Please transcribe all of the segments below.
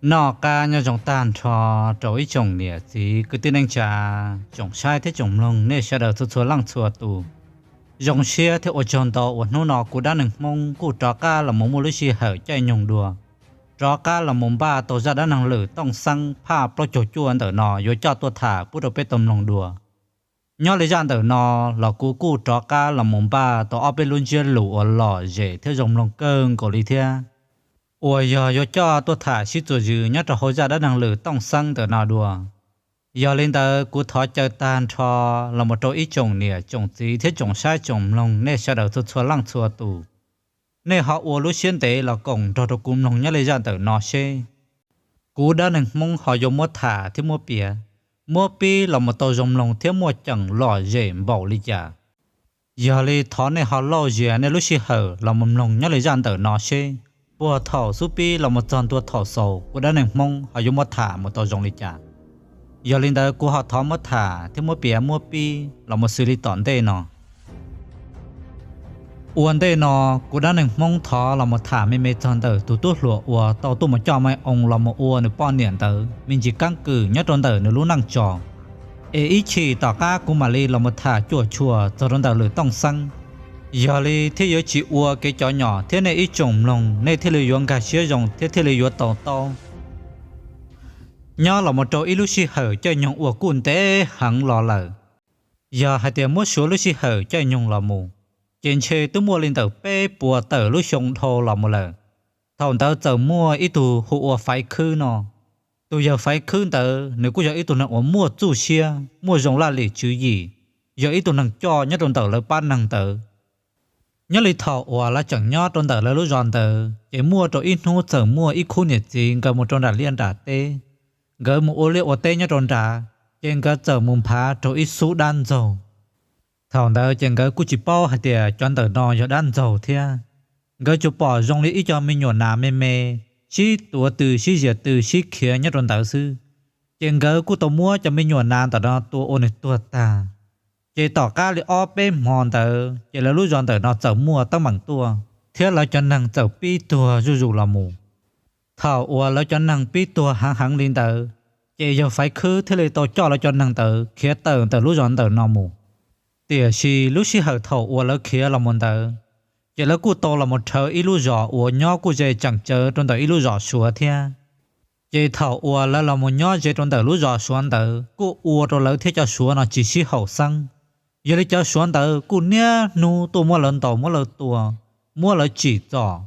Noj qab nyob zoo tag nrho rau ib tsoom niam txiv kwv tij neej tsa, tsoom saib thiab tsoom mloog nej sawv daws txhua txhua leej txhua tus. Zoo siab thiab ua tsaug ntau uas hnub no kuv Dab Neeg Hmoob kuj rov qab los mus muaj lub sij hawm caij nyoog dua, rov qab los mus npaj tau zaj dab neeg lwm Tooj Xeeb phaj plaub caug cuaj ntawm no yuav coj tuaj tham pub rau peb tau mloog dua. Nyob li zaj ntawm no los kuv kuj rov qab los mus npaj tau ob peb lub ntsiab lus uas lom zem thiab zoo mloog kawg nkaus li thiab, uas yog yuav coj tuaj tham sib txuas zws nyob rau hauv zaj dab neeg lwm Tooj Xeeb ntawm no dua. Yog li ntawd kuv thov caw tag nrho los mus rau ib tsoom niam tsoom txiv thiab tsoom saib tsoom mloog nej sawv daws txhua txhua leej txhua tus, nej ho ua lub siab ntev los koom nrog rau kuv mloog nyob li zaj ntawm no seb kuv Dab Neeg Hmoob ho yuav muab tham thiab muab piav, muab pib los mus tau zoo mloog thiab muaj ceem lom zem npaum li cas. Yog li thov nej ho lauj zias nej lub sij hawm los mus mloog nyob li zaj ntawm no seb puag thaum xub pib los mus txog ntua thaum xaus kuv Dab Neeg Hmoob ho yuav muab tham mus tau zoo li cas. Yog li ntawd kuv ho thov muab tham thiab muab piav muab pib los mus xws li tom ntej no. Ua ntej no, kuv Dab Neeg Hmoob thov los mus tham me me txog ntawm tus tub hluas uas tau tuaj mus coj me oo los mus ua nws poj niam ntawd me ntsis keeb kwm nyob rau ntawm nws lub neej tso, es ib chim tom qab kuv mam li los mus tham cuam tshuam txog rau ntawm lwm Tooj Xeeb. Yog li thiaj yuav tsis ua kev cov nyom thiab nej ib tsoom mloog nej thiaj li yuav nkag siab zoo thiab thiaj li yuav to taub. Nyob los mus rau ib lub sij hawm caij nyoog uas kuj ntev heev los lawm, yog hais tias muab suav lub sij hawm caij nyoog los mus, ces ntshe twb muaj li ntawm peb puas tawm lub xyoo dhau los mus lawm. Thaum ntawd txawm muaj ib tug hu ua Faiv Khwb no. Tus yawg Faiv Khwb ntawd nws kuj yog ib tug neeg uas muaj txuj siab muaj zoo laj lim tswv yim, yog ib tug neeg coj nyob rau ntawm lawv pab neeg ntawd. Nyob li thaum uas lawv tseem nyob rau ntawm lawv lub zos ntawd ces muaj rau ib hnub txawm muaj ib khub niam txiv nkawd mus rau nram liaj nram teb. Nkawd mus ua liaj ua teb nyob rau nrad, ces nkawd txawm mus nphav rau ib xub dab ntxaug. Thaum ntawd ces nkawd kuj tsis paub hais tias cov ntawm no yog dab ntxaug thiab. Nkawd tsuas pom zoo li ib co me nyuam nas me me, sib tuav tw sib zias tw sib khiav nyob rau ntawd xwb. Ces nkawd kuj tau muab cov me nyuam nas ntawm no tua ua nws tuag tag. Ces tom qab li ob peb hmo ntawd ces lawv lub zos ntawm no txawm muaj teeb meem tuaj thiab lawv cov neeg txawm pib tuag zuj zus los mus. Thaum uas lawv cov neeg pib tuag heev heev li ntawd, ces yawg Faiv Khwb thiaj li tau coj lawv cov neeg ntawd khiav tawm ntawm lub zos ntawm no mus. Tiam sis lub sij hawm thaum uas lawv khiav los mus ntawd, ces lawv kuj tau los mus rhawv ib lub zos uas nyob kuj ze tseem tsawv rau ntawm ib lub zos Suav thiab. Ces thaum uas lawv los mus nyob ze rau ntawm lub zos Suav ntawd kuj ua rau lawv thiab cov Suav no tsis sib haum xeeb. Yog li cov Suav ntawd kuj niaj hnub tuaj muab lawv ntaus muab lawv tua, muab lawv tsim txom.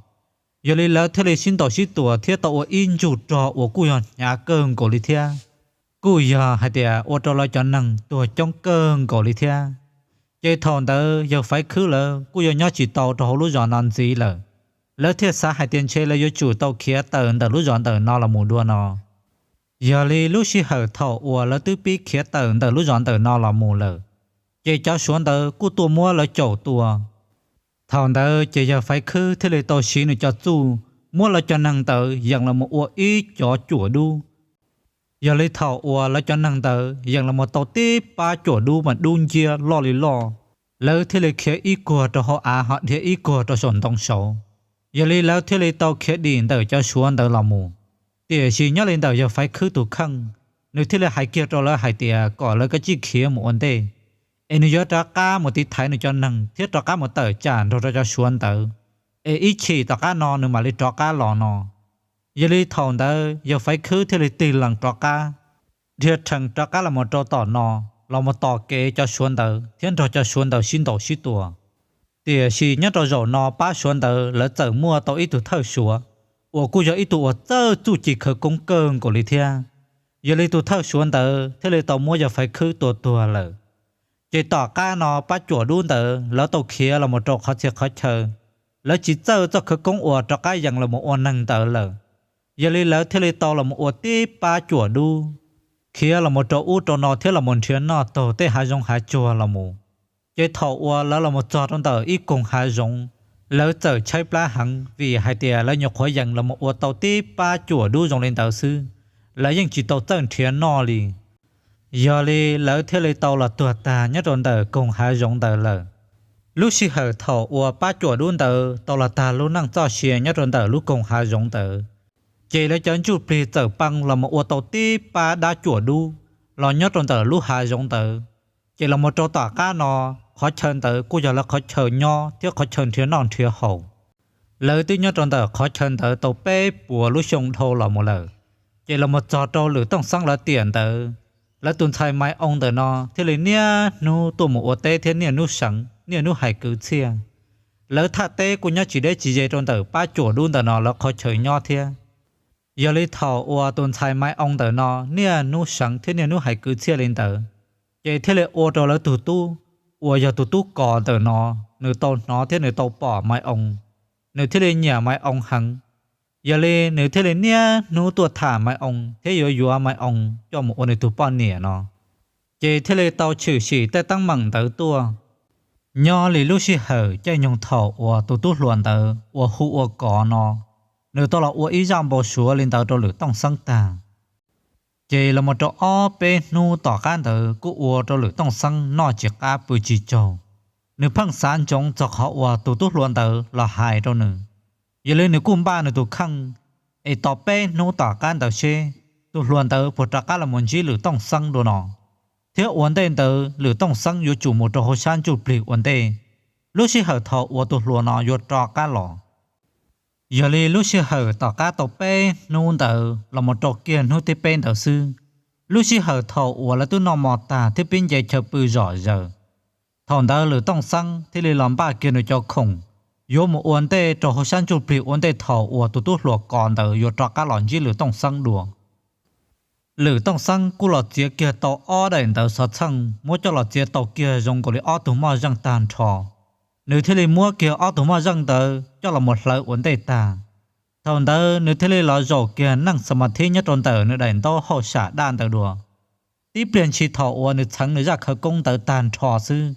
Yog li lawv thiaj li sib ntaus sib tua thiab tau ua ib ntsug rog uas kuj yog hnyav kawg nkaus li thiab, kuj yog hais tias ua rau lawv cov neeg tuag coob kawg nkaus li thiab. Ces thaum ntawd yawg Faiv Khwb lawv kuj yog nyob tsis tau rau hauv lub zos no ntxiv lawm. Lawv thiaj xav hais tias ntshe lawv yuav tsum tau khiav tawm ntawm lub zos ntawm no los mus dua no. Yog li lub sij hawm thaum uas lawv twb pib khiav tawm ntawm lub zos ntawm no los mus lawm, ces cov Suav ntawd kuj tuaj muab lawv caum tua. Thaum ntawd ces yawg Faiv Khwb thiaj li tau siv nws cov txuj muab lawv cov neeg ntawd yees los mus ua ib cov cuam dub. Yog li thaum uas lawv cov neeg ntawd yees los mus tau tib pab cuam dub mas dub nciab loj li loj, lawv thiaj li khiav ib kuag rau hauv av ho dhia ib kuag rau saum ntoo saud. Yog li lawv thiaj li tau khiav dim ntawm cov Suav ntawd los mus. Tiam sis nyob li ntawm yawg Faiv Khwb tus kheej, nws thiaj li hais kiag rau lawv hais tias kom lawv kav tsij khiav mus ua ntej, es nws yuav rov qab mus tiv thaiv nws cov neeg thiab rov qab mus tawm tsam nrog rau cov Suav ntawd, es ib chim tom qab no nws mam li rov qab los no. Yog li thaum ntawd yawg Faiv Khwb thiaj li tig lees rov qab, dhia rhees rov qab los mus rau tom no, los mus tos kev cov Suav ntawd thiab nrog cov Suav ntawd sib ntaus sib tua. Tiam sis nyob rau zaum no pab Suav ntawd lawv txawm muaj tau ib tug thawj Suav uas kuj yog ib tug uas txawj txuj ci khawv koob kawg nkaus li thiab. Yog li tus thawj Suav ntawd thiaj li tau muab yawg Faiv Khwb tua tuag lawm. Ces tom qab no pab cuam dub ntawd lawv tau khiav los mus rau qhov txhia qhov chaw, lawv tsis txawj txoj khawv koob uas rov qab yees los mus ua neeg ntawd lawm. Yog li lawv thiaj li tau los mus ua tib pab cuam dub, khiav los mus rau ub rau no thiab los mus nrhiav noj taug tej hav zoov hav tsuag los mus. Ces thaum uas lawv los mus txog rau ntawm ib koog hav zoov, lawv txawm tshaib plab heev vim hais tias lawv nyuam qhuav yees los mus ua tau tib pab cuam dub zoo li ntawd xwb, lawv yeej tsis tau txawj nrhiav noj li. Yog li lawv thiaj li tau los tuag tag nyob rau ntawm koog hav zoov ntawd lawm. Lub sij hawm thaum uas pab cuam dub ntawd tau los tag lub neej txoj sia nyob rau ntawm lub koog hav zoov ntawd, Ces lawv cov ntsuj plig txawm pee los mus ua tau tib pab dab cuam dub los nyob rau ntawm lub hav zoov ntawd. Ces los mus rau tom qab no, qhov chaw ntawd kuj yog lawv qhov chaw nyob thiab qhov chaw nrhiav noj nrhiav haus. Lawv twb nyob rau ntawm qhov chaw ntawd tau peb puas lub xyoo dhau los mus lawm. Ces los mus txog rau Lwm Tooj Xeeb lawv tiam ntawd, lawv tus ntxhais Mai Oo ntawm no thiaj li niaj hnub tuaj mus ua teb thiab niaj hnub seev niaj hnub hais kwv txhiaj. Lawv thaj teb kuj nyob tsis deb tsis ze rau ntawm pab cuam dub ntawm no lawv qhov chaw nyob thiab. Yog li thaum uas tus ntxhais Mai Oo ntawm no niaj hnub seev thiab niaj hnub hais kwv txhiaj li ntawd, ces thiaj li ua rau lawv tus tub uas yog tus tub Kos ntawm no, nws tau hnov thiab nws tau pom Mai Oo, nws thiaj li nyiam Mai Oo heev. Yog li nws thiaj li niaj hnub tuaj tham Mai Oo thiab yuav yuav Mai Oo coj mus ua nws tus poj niam no. Ces thiaj li tau tshwm sim tej teeb meem ntawd tuaj. Nyob li lub sij hawm caij nyoog thaum uas tus tub hluas ntawd uas hu ua Kos no, nws tau los ua ib zaj npau suav li ntawd rau Lwm Tooj Xeeb tag, ces los mus rau ob peb hnub tom qab ntawd kuj ua rau Lwm Tooj Xeeb noj tsis qab pw tsis tsaug. Nws pheej xav ntsoov txog qhov uas tus tub hluas ntawd los hais rau nws. Yog li nws kuj npaj nws tus kheej, es tos peb hnub tom qab ntawd seb tus hluas ntawd puas rov qab los mus ntsib Lwm Tooj Xeeb dua no, thiab ua ntej ntawd Lwm Tooj Xeeb yuav tsum mus rau hauv sab ntsuj plig ua ntej, lub sij hawm thaum uas tus hluas no yuav rov qab los. Yog li lub sij hawm tom qab tau peb hnub ntawd los mus rau kiag hnub thib peb ntawd xwb, lub sij hawm thaum uas lawv twb noj mov tag thiab pib nce chaw pw zom zaws, thaum ntawd Lwm Tooj Xeeb thiaj li los npaj kiag nws cov khoom, yuav mus ua ntej rau hauv sab ntsuj plig ua ntej thaum uas tus tub hluas Kos ntawd yuav rov qab los ntsib Lwm Tooj Xeeb dua. Lwm Tooj Xeeb kuj los txiav kiag tau ob daim ntawv xov txheej muab coj los txiav tau kiag zoo nkaus li ob tug moj zeej tag nrho. Nws thiaj li muab kiag ob tug moj zeej ntawd coj los mus hlawv ua ntej tag. Thaum ntawd nws thiaj li los zaum kiag neej xa ma thib nyob rau ntawm nws daim ntaub hauj sam daj ntawd dua. Tib pliag ntshis thaum uas nws txheev nws zaj khawv koob ntawd tag nrho xwb,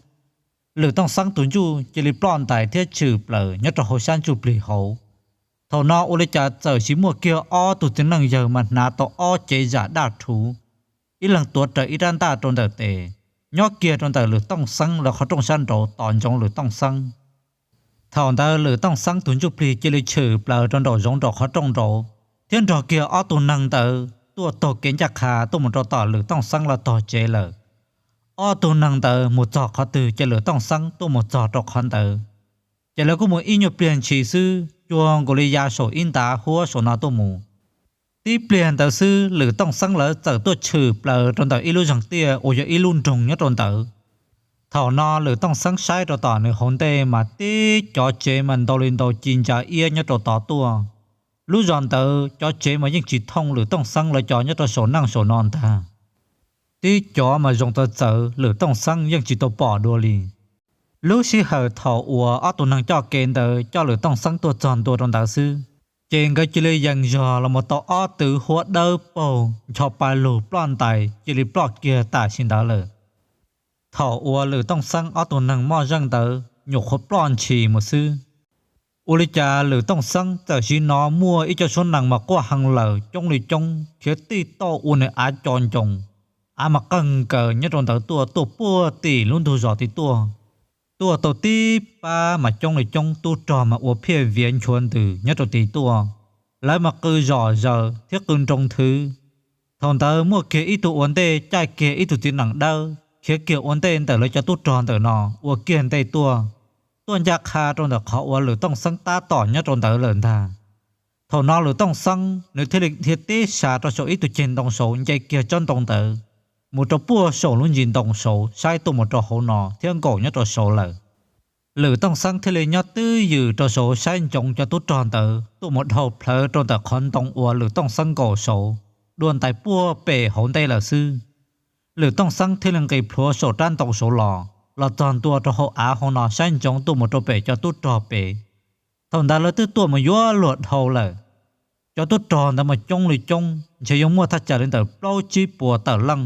Lwm Tooj Xeeb tus ntsuj cia li ploj ntais thiab tshwm plaws nyob rau hauv sab ntsuj plig hauv. Thaum no ua li cas txawm sis muaj kiag ob tug txiv neej yawg mas hnav tau ob cev zam daj rhuv, ib leeg tuav rawv ib rab ntaj rau ntawm tes, nyob kiag rau ntawm Lwm Tooj Xeeb lawv qhov rooj sab nraud tos ntsoov Lwm Tooj Xeeb. Thaum ntawd Lwm Tooj Xeeb tus ntsuj plig cia li tshwm plaws rau nraum zoov nraum qhov rooj nraud, thiab nrog kiag ob tug neeg ntawd tuaj taug kev ncaj qha tuaj mus rau tom Lwm Tooj Xeeb lawv tog tsev lawm. Ob tug neeg ntawd mus txog qhov twg ces Lwm Tooj Xeeb tuaj mus txog rau qhov ntawd. Ces lawv kuj mus ib nyuag pliag ntshis xwb, cuag nkaus li ya saum ib ntav huab saum no tuaj mus. Tib pliag ntawd xwb Lwm Tooj Xeeb lawv txawm tuaj tshwm plaws rau ntawm ib lub zeeg tiaj uas yog ib lub nroog nyob rau ntawd. Thaum no Lwm Tooj Xeeb saib rau tom nws hauv ntej mas tib cov tsev mas ntau li ntau ci ntsa iab nyob rau tod tuaj. Lub zos ntawd cov tsev mas yeej tsis thooj Lwm Tooj Xeeb lawv cov nyob rau saum neej saum no ntag. Tib cov mas zoo txawv txawv Lwm Tooj Xeeb yeej tsis tau pom dua li. Lub sij hawm thaum uas ob tug neeg coj kev ntawd coj Lwm Tooj Xeeb tuaj txog ntua rau ntawd xwb, ces nkawd cia li yees zog los mus tau ob tug huab dawb paug ncho pa lug ploj ntais cia li ploj kiag tam sim ntawd lawm. Thaum uas Lwm Tooj Xeeb ob tug neeg moj zeej ntawd nyuam qhuav ploj ntshis mus xwb, ua li cas Lwm Tooj Xeeb txawm sim hnov muaj ib co suab nees mas quaj hee lawm coob li coob khiav tij tauj ua nws av co ncoos, av mas qeeg nkaws nyob rau ntawd tuaj tuaj puag tim lub ntug zos tid tuaj. Tuaj tau tib pab mas coob li coob tub rog mas ua phiaj viav nchuav ntws nyob rau tid tuaj, lawv mas qw zom zaws thiab qw nroo nthwv. Thaum ntawd muaj kiag ib tug ua ntej caij kiag ib tug txiv nees dawb khiav kiag ua ntej ntawm lawv cov tub rog ntawm no ua kiag ntej tuaj, tuaj ncaj qha rau ntawm qhov uas Lwm Tooj Xeeb tab tom nyob rau ntawd lawm ntag. Thaum no Lwm Tooj Xeeb nws thiaj li dhia tib sa rau saum ib tug ceg ntoo saud nce kiag tsob ntoo ntawd mus rau puag saum lub ntsis ntoo saud saib tuaj mus rau hauv no thiab nkaum nyob rau saud lawm. Lwm Tooj Xeeb thiaj li nyob twj ywm rau saud saib ntsoov cov tub rog ntawd tuaj mus dhau plawv rau ntawm qhov ntoo uas Lwm Tooj Xeeb nkaum saud dua ntais puag pem hauv ntej lawm xwb. Lwm Tooj Xeeb thiaj li nqis plhuav saum rab ntoo saud los, los txog ntua rau hauv av hauv no saib ntsoov tuaj mus rau pem cov tub rog pem. Thaum ntawd lawv twb tuaj mus yuav luag dhau lawm. Cov tub rog ntawd mas coob li coob ntshe yuav muaj thaj tsam li ntawm plaub tsib puas tawm leej.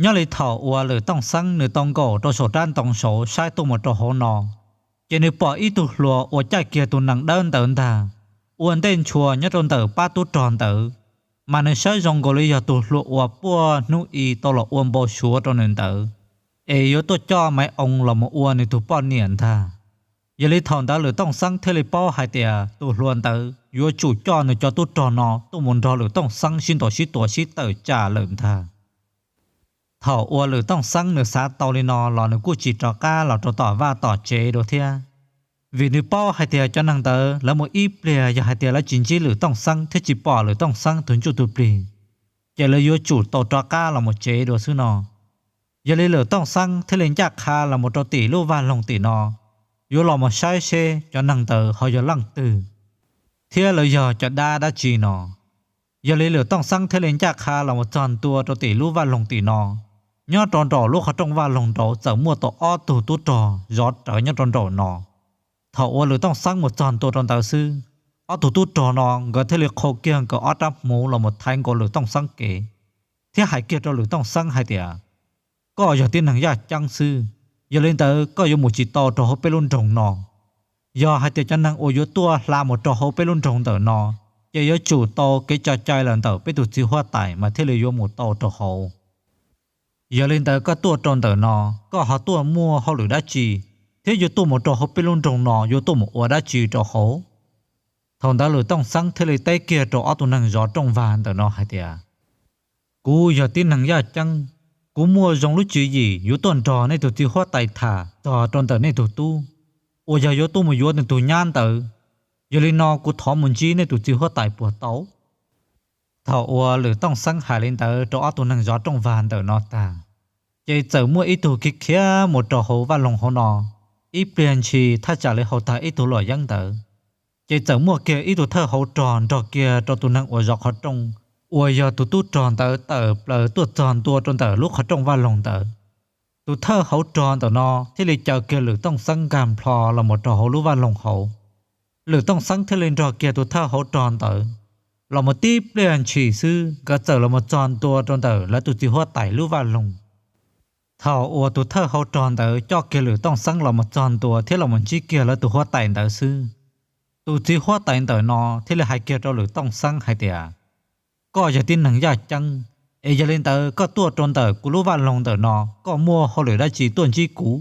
Nyob li thaum uas Lwm Tooj Xeeb nws tau nkaum rau saum rab ntoo saud saib tuaj mus rau hauv no, ces nws pom ib tug hluas uas caij kiag tus nees dawb ntawd ntag, ua ntej ntshua nyob rau ntawm pab tub rog ntawd, mas nws saib zoo nkaus li yog tus hluas uas puag hnub i tau los ua npau suav rau nws ntawd, es yuav tuaj coj Maiv Oo los mus ua nws tus poj niam ntag. Yog li thaum ntawd Lwm Tooj Xeeb thiaj li paub hais tias tus hluas ntawd yuav tsum coj nws cov tub rog no tuaj mus nrog Lwm Tooj Xeeb sib ntaus sib tua sib tawm tsam lawm ntag. Thaum uas Lwm Tooj Xeeb nws xav tau li no los nws kuj tsis rov qab los rau tom vaj tom tsev dua thiab, vim nws paub hais tias cov neeg ntawd lawv mus ib pliag yog hais tias lawv tsis ntsib Lwm Tooj Xeeb thiab tsis pom Lwm Tooj Xeeb tus ntsuj tus plig, ces lawv yuav tsum tau rov qab los mus tsev dua xwb no. Yog li Lwm Tooj Xeeb thiaj li ncaj qha los mus rau tim lub vaj loog tim no, yuav los mus saib seb cov neeg ntawd ho yog leej twg thiab lawv yog cov dab dab tsi no. Yog li Lwm Tooj Xeeb thiaj li ncaj qha los mus txog ntua rau tim lub vaj loog tim no. Nyob rau nraum lub qhov rooj vaj loog nraud txawm muaj tau ob tug tub rog zov rawv nyob rau nraum no. Thaum uas Lwm Tooj Xeeb mus txog ntua rau ntawd xwb, ob tug tub rog no nkawd thiaj li qhau kiag nkawd ob rab hmuv los mus thaiv nkaus Lwm Tooj Xeeb kev, thiab hais kiag rau Lwm Tooj Xeeb hais tias, koj yog tib neeg yaj ceeb xwb, yog li ntawd koj yuav mus tsis tau rau hauv peb lub nroog no. Yog hais tias cov neeg uas yuav tuaj hla mus rau hauv peb lub nroog ntawm no, ces yuav tsum tau kev tso cai lawm ntawm peb tus txiv huab tais mas thiaj li yuav mus tau rau hauv. Yog li ntawd koj tuaj rau ntawm no, koj ho tuaj muaj hauj lwm dab tsi, thiab yuav tuaj mus rau hauv peb lub nroog no yuav tuaj mus ua dab tsi rau hauv? Thaum ntawd Lwm Tooj Xeeb thiaj li teb kiag rau ob tug neeg zov rooj vag ntawm no hais tias, kuv yog tib neeg yaj ceeb, kuv muaj zoo lub tswv yim yuav tuaj nrog nej tus txiv huab tais tham txog rau ntawm nej tus tub, uas yog yuav tuaj mus yuav nws tus nyab ntawd. Yog li no kuv thov mus ntsib nej tus txiv huab tais puas tau? Thaum uas Lwm Tooj Xeeb hais li ntawd rau ob tug neeg zov rooj vag ntawm no tag, ces txawm muaj ib tug khiav khiav mus rau hauv vaj loog hauv no. Ib pliag ntshis thaj tsam li haus tag ib tug luam yeeb ntawd, ces txawm muaj kiag ib tug thawj hauv rog nrog kiag rau tus neeg uas zov qhov rooj, uas yog tus tub rog ntawd tawm plaws tuaj txog ntua rau ntawm lub qhov rooj vaj loog ntawd. Tus thawj hauv rog ntawm no thiaj li caw kiag Lwm Tooj Xeeb nkag nplho los mus rau hauv lub vaj loog hauv. Lwm Tooj Xeeb thiaj li nrog kiag tus thawj hauv rog ntawd los mus tib pliag ntshis xwb nkawd txawm los mus txog ntua rau ntawm lawv tus txiv huab tais lub vaj loog. Thaum uas tus thawj hauv rog ntawd coj kiag Lwm Tooj Xeeb los mus txog ntua thiab los mus ntsib kiag lawv tus huab tais ntawd xwb, tus txiv huab tais ntawm no thiaj li hais kiag rau Lwm Tooj Xeeb hais tias, koj yog tib neeg yaj ceeb, es yog li ntawd koj tuaj rau ntawm kuv lub vaj loog ntawm no koj muaj hauj lwm dab tsi tuaj ntsib kuv?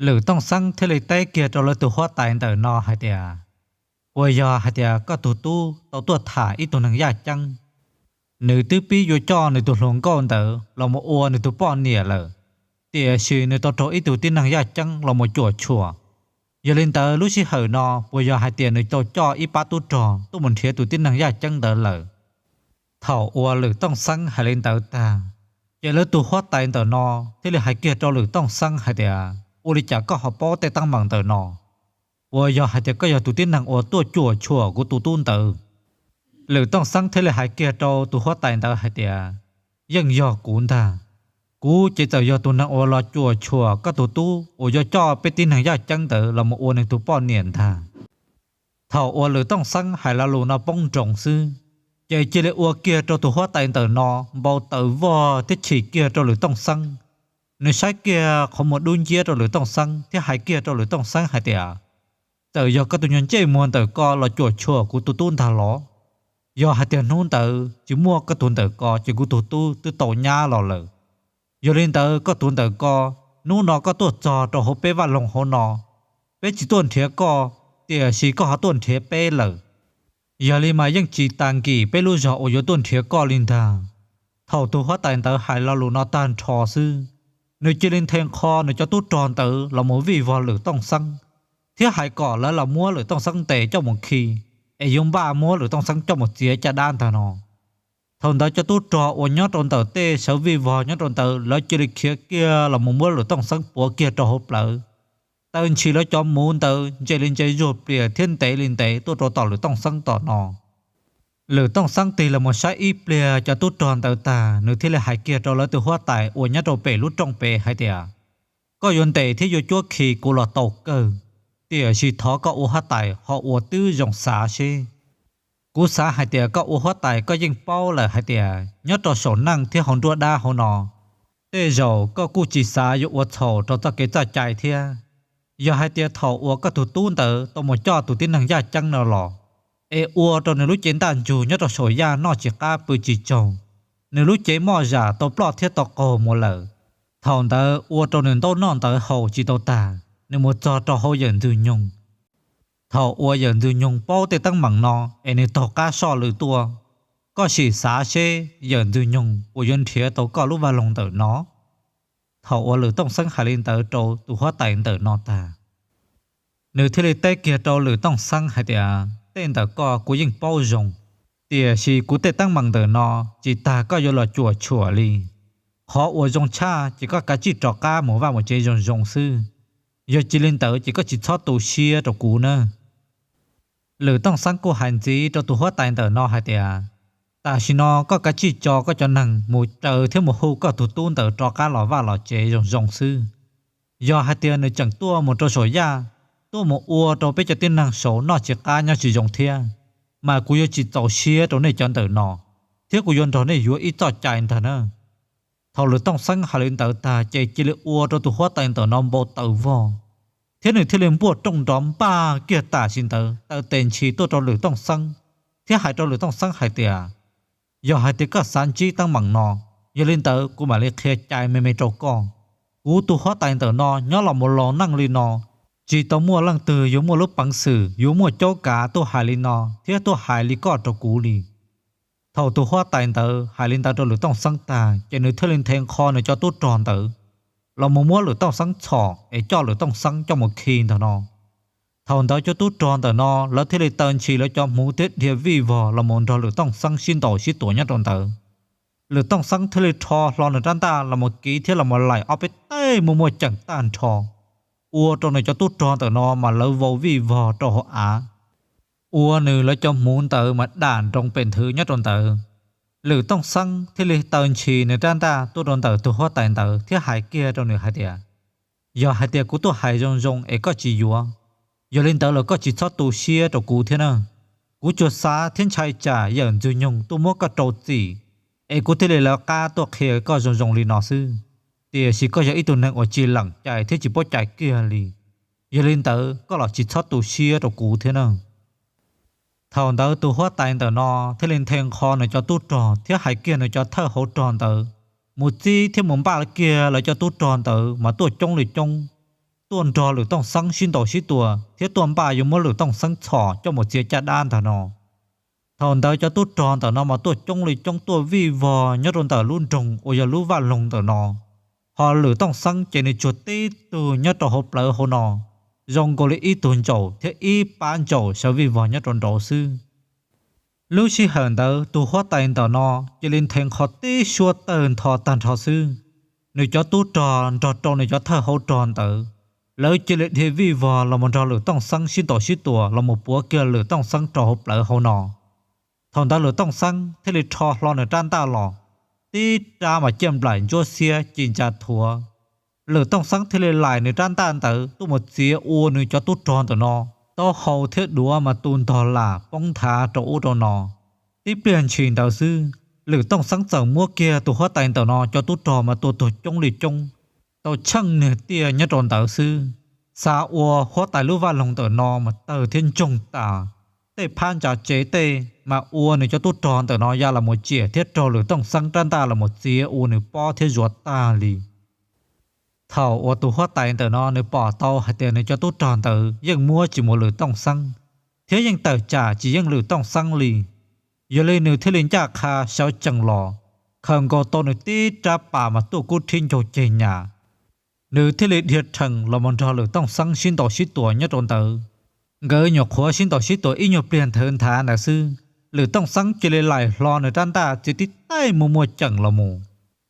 Lwm Tooj Xeeb thiaj li teb kiag rau lawv tus huab tais ntawm no hais tias, puas yog hais tias koj tus tub tau tuaj tham ib tug neeg yaj ceeb, nws twb pib yuav coj nws tus hluas nkauj ntawd los mus ua nws tus poj niam lawm, tiam sis nws tau raug ib tug tib neeg yaj ceeb los mus cuam tshuam? Yog li ntawd lub sij hawm no puas yog hais tias nws tau coj ib pab tub rog tuaj mus nrhiav tus tib neeg yaj ceeb ntawd lawm? Thaum uas Lwm Tooj Xeeb hais li ntawd tag, ces lawv tus huab tais ntawm no thiaj li hais kiag rau Lwm Tooj Xeeb hais tias, ua li cas koj ho paub tej teeb meem ntawm no? Puas yog hais tias koj yog tus tib neeg uas tuaj cuam tshuam kuv tus tub ntawd? Lwm Tooj Xeeb thiaj li hais kiag rau tus huab tais ntawd hais tias, yeej yog kuv ntag. Kuv ces txawm yog tus neeg uas los cuam tshuam koj tus tub uas yuav coj peb tib neeg yaj ceeb ntawd los mus ua nws tus poj niam ntag. Thaum uas Lwm Tooj Xeeb hais lo lus no poob nroos xwb, ces cia li ua kiag rau tus huab tais ntawm no npau taws vog thiab chim kiag rau Lwm Tooj Xeeb. Nws saib kiag qhov muag dub nciab rau Lwm Tooj Xeeb thiab hais kiag rau Lwm Tooj Xeeb hais tias, txawm yog koj tus nyuag ntsej muag ntawm ko los cuam tshuam kuv tus tub ntag los, yog hais tias hnub ntawd tsis muaj koj tus ntawm ko ces kuv tus tub twb tau nyab los lawm. Yog li ntawd koj tus ntawm ko, hnub no koj tuaj txog rau hauv peb vaj loog hauv no, peb tsis tuaj nrhiav koj, tiam sis koj ho tuaj nrhiav peb lawm. Yog li mas yeej tsis tas nkim peb lub zog uas yuav tuaj nrhiav koj li ntag. Thaum tus huab tais ntawd hais lo lus no tag nrho xwb, nws cia li nthe nqho nws cov tub rog ntawd los mus vij vog Lwm Tooj Xeeb, thiab hais kom lawv los muab Lwm Tooj Xeeb ntes coj mus khi, es yuav npaj muab Lwm Tooj Xeeb coj mus txiav caj dab ntag no. Thaum ntawd cov tub rog uas nyob rau ntawm tej sawv vij vog nyob rau ntawd lawv cia li khiav kiag los mus muab Lwm Tooj Xeeb puav kiag rau hauv plawv. Taw ntshis lawv cov muv ntawd ntse li ntse zuag plias thiab ntev li ntev tuaj rau tom Lwm Tooj Xeeb tom no. Lwm Tooj Xeeb tig los mus saib ib pliag cov tub rog ntawd tag, nws thiaj li hais kiag rau lawv tus huab tais uas nyob rau pem lub rooj pem hais tias, koj yuav ntes thiab yuav cuab khi kuv los tau kawg, tiam sis thov koj ua huab tais ho ua twb zoo xav seb. Kuv xav hais tias koj ua huab tais koj yeej paub lawm hais tias nyob rau saum neej thiab hauv nruab dab hauv no, tej zaum koj kuj tsis xav yuav ua txhaum rau txoj kev txoj cai thiab. Yog hais tias thaum uas koj tus tub ntawd tau mus coj tus tib neeg yaj ceeb no los, es ua rau nws lub cev ntaj ntsug nyob rau saum yaj noj tsis qab pw tsis tsaug, nws lub cev moj zam tau ploj thiab tau qaug mus lawm, thaum ntawd ua rau nws ntaub noj ntawv haus tsis tau tag, nws mus txog rau hauv yawm ntxwg nyoog. Thaum uas yawm ntxwg nyoog paub tej teeb meem no es nws taug qab soj lwm tuaj, koj sim xav seb yawm ntxwg nyoog puas yuav nrhiav tau koj lub vaj loog ntawm no. Thaum uas Lwm Tooj Xeeb hais li ntawd rau tus huab tais ntawm no tag, nws thiaj li teb kiag rau Lwm Tooj Xeeb hais tias, tej ntawm koj kuv yeej paub zoo, tiam sis kuv tej teeb meem ntawm no tsis tas koj yuav los cuam tshuam li. Qhov uas zoo tshaj ces koj kav tsij rov qab mus vaj mus tsev zoo zoo xwb, yog tsis li ntawd ces koj tsis txhob tu siab rau kuv na. Lwm Tooj Xeeb kuj hais ntxiv rau tus huab tais ntawm no hais tias, tam sim no koj kav tsij tso koj cov neeg mus raws thiab mus hu koj tus tub ntawd rov qab los vaj los tsev zoo zoo xwb. Yog hais tias nws tseem tuaj mus rau saum yaj, tuaj mus ua rau peb cov tib neeg saum noj tsis qab nyob tsis zoo thiab, mas kuv yuav tsis txaus siab rau nej cov ntawm no, thiab kuv yuav nrog nej yuav ib txoj cai ntag na. Thaum Lwm Tooj Xeeb hais li ntawd tag ces cia li ua rau tus huab tais ntawm no npau taws vog, thiab nws thiaj li npuaj rooj nrov npaj kiag tam sim ntawd taw tes ntshis tuaj rau Lwm Tooj Xeeb, thiab hais rau Lwm Tooj Xeeb hais tias, yog hais tias koj xav ntsib teeb meem no, yog li ntawd kuv mam li qhia cai me me rau koj. Kuv tus huab tais ntawm no nyob los mus los neej li no, tsis tau muaj leej twg yuav muaj lub peev xwm yuav muaj caub kav tuaj hais li no thiab tuaj hais li koj rau kuv li. Thaum tus huab tais ntawd hais li ntawd rau Lwm Tooj Xeeb tag ces nws thiaj li nthe nqho nws cov tub rog ntawd los mus muab Lwm Tooj Xeeb txhom es coj Lwm Tooj Xeeb coj mus khi ntag no. Thaum ntawd cov tub rog ntawm no lawv thiaj li taw ntshis lawv cov hmuv thiab dhia vij vog los mus nrog Lwm Tooj Xeeb sib ntaus sib tua nyob rau ntawd. Lwm Tooj Xeeb thiaj li rho hlo nws rab ntaj los mus kiv thiab los mus laim ob peb teg muaj muaj ceem tag nrho, ua rau nws cov tub rog ntawm no mas lawv vau vij vog rau hauv av, ua nws lawv cov hmuv ntawd mas dam nroo pem nthwv nyob rau ntawd. Lwm Tooj Xeeb thiaj li taw ntshis nws rab ntaj tuaj rau ntawm tus huab tais ntawd thiab hais kiag rau nws hais tias, yog hais tias kuv tuaj hais zoo zoo es koj tsis yuav, yog li ntawd los koj tsis txhob tu siab rau kuv thiab na. Kuv tsuas xav thiab ntshai tsam yawm ntxwg nyoog tuaj muab koj rau txim, es kuv thiaj li lawv qab tuaj qhia koj zoo zoo li no xwb. Tiam sis koj yog ib tug neeg uas tsis lees cai thiab tsis paub cai kiag li, yog li ntawd koj los tsis txhob tu siab rau kuv thiab na. Thaum ntawd tus huab tais ntawm no thiaj li nthe nqho nws cov tub rog thiab hais kiag nws cov thawj hauv rog ntawd mus txib thiab mus npaj kiag lawv cov tub rog ntawd mas tuaj coob li coob, tuaj nrog Lwm Tooj Xeeb sib ntaus sib tua thiab tuaj npaj yuav muab Lwm Tooj Xeeb txhom coj mus txiav caj dab ntag no. Thaum ntawd cov tub rog ntawm no mas tuaj coob li coob tuaj vij vog nyob rau ntawm lub nroog uas yog lub vaj loog ntawm no, ho Lwm Tooj Xeeb ces nws tsuas tib tug nyob rau hauv plawv hauv no, zoo nkaus li ib tug ntsaum thiab ib pab ntsaum sawv vij vog nyob rau nraud xwb. Lub sij hawm ntawd tus huab tais ntawm no cia li nthe nqho tib suab tawg ntho tag nrho xwb. Nws cov tub rog nrog rau nws cov thawj hauv rog ntawd, lawv cia li dhia vij vog los mus nrog Lwm Tooj Xeeb sib ntaus sib tua los mus puav kiag Lwm Tooj Xeeb rau hauv plawv hauv no. Thaum ntawd Lwm Tooj Xeeb thiaj li rho hlo nws rab ntaj los, tib rab mas ciaj nplaim ntsuab xiab ci ntsa thuav. Lwm Tooj Xeeb thiaj li laim nws rab ntaj ntawd tuaj mus txiav ua nws cov tub rog ntawm no, taub hau thiab duav mas tu ntog lam poob nthav rau ub rau no. Tib pliag ntshis ntawd xwb, Lwm Tooj Xeeb txawm muab kiag tus huab tais ntawm no cov tub rog mas tua tuag coob li coob, tau tsheej niag tiaj nyob rau ntawd xwb. Xav ua huab tais lub vaj loog ntawm no mas tawg thiab ntsoog tas, tej phab ntsa tsev tej mas ua nws cov tub rog ntawm no ya los mus ciam thiab raug Lwm Tooj Xeeb rab ntaj los mus txiav ua nws pob thiab zuav tag li. Thaum uas tus huab tais ntawm no nws pom tau hais tias nws cov tub rog ntawd yeej muab tsis mus Lwm Tooj Xeeb, thiab yeej tawm tsam tsis yeej Lwm Tooj Xeeb li, yog li nws thiaj li ncaj qha sawv tsees los, khaws nkaus tau nws tib rab pas mas tuaj kub rhib ncaug ceg nyam. Nws thiaj li dhia rhees los mus nrog Lwm Tooj Xeeb sib ntaus sib tua nyob rau ntawd. Nkawd nyuam qhuav sib ntaus sib tua ib nyuag pliag nthawv nthav ntawd xwb, Lwm Tooj Xeeb cia li laim hlo nws rab ntaj txiav tib taij muaj muaj ceem los mus.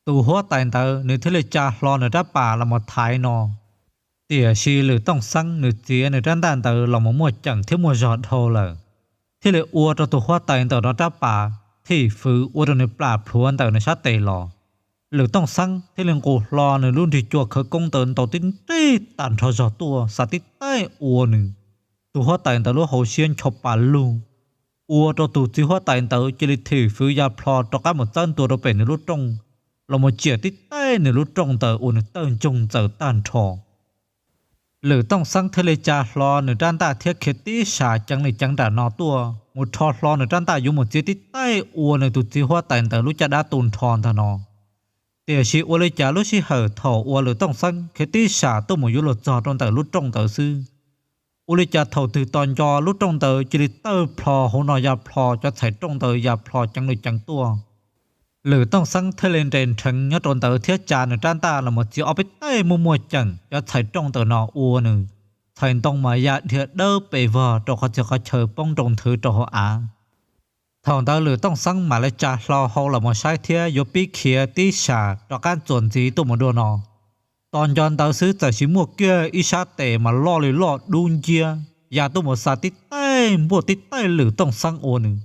Tus huab tais ntawd nws thiaj li tsa hlo nws rab pas los mus thaiv no. Tiam sis Lwm Tooj Xeeb nws txiav nws rab ntaj ntawd los mus muaj ceem thiab muaj zog dhau lawm, thiaj li ua rau tus huab tais ntawm no rab pas thim fwv ua rau nws plam plhuav ntawm nws sab tes los. Lwm Tooj Xeeb thiaj li nqus hlo nws lub nrig cua khawv koob ntawd ntaus tib nrig tag nrho zog tuaj xa tib taij ua nws. Tus huab tais ntawd lub hauv siab ncho pa lug, ua rau tus txiv huab tais ntawd cia li thim fwv ya plho rov qab mus txawb ntua rau pem nws lub rooj, los mus ciam tib taij nws lub rooj ntawd ua nws tawg ntsoog ntxaws tag nrho. Lwm Tooj Xeeb thiaj li tsa hlo nws rab ntaj thiab khiav tib sas ceev li ceev nram no tuaj mus rho hlo nws rab ntaj yuav mus txiav tib taij ua nws tus txiv huab tais ntawd lub caj dab tu nrho ntag no. Tiam sis ua li cas lub sij hawm thaum uas Lwm Tooj Xeeb khiav tib sam tuaj mus yuav luag txog rau ntawm lub rooj ntawd xwb, ua li cas thaum twg tos nco lub rooj ntawd cia li tawg plho hauv no ya plho, cov txhais rooj ntawd ya plho ceev li ceev tuaj. Lwm Tooj Xeeb thiaj li nres nrheev nyob rau ntawd thiab tsa nws rab ntaj los mus txiav ob peb teg muaj muaj ceem cov txhais rooj ntawm no ua nws txhais ntoo mas ya dhia dawb pes vog rau qhov txhia qhov chaw poob nroo nthwv rau hauv av. Thaum ntawd Lwm Tooj Xeeb mam li tsa hlo hau los mus saib thiab yuav pib khiav tib sam rov qab txuas ntxiv tuaj mus dua no. Tos nco ntawd xwb txawm sis muaj kiag ib sab tes mas loj li loj dub nciab ya tuaj mus xa tib teg npuaj tib teg Lwm Tooj Xeeb ua nws.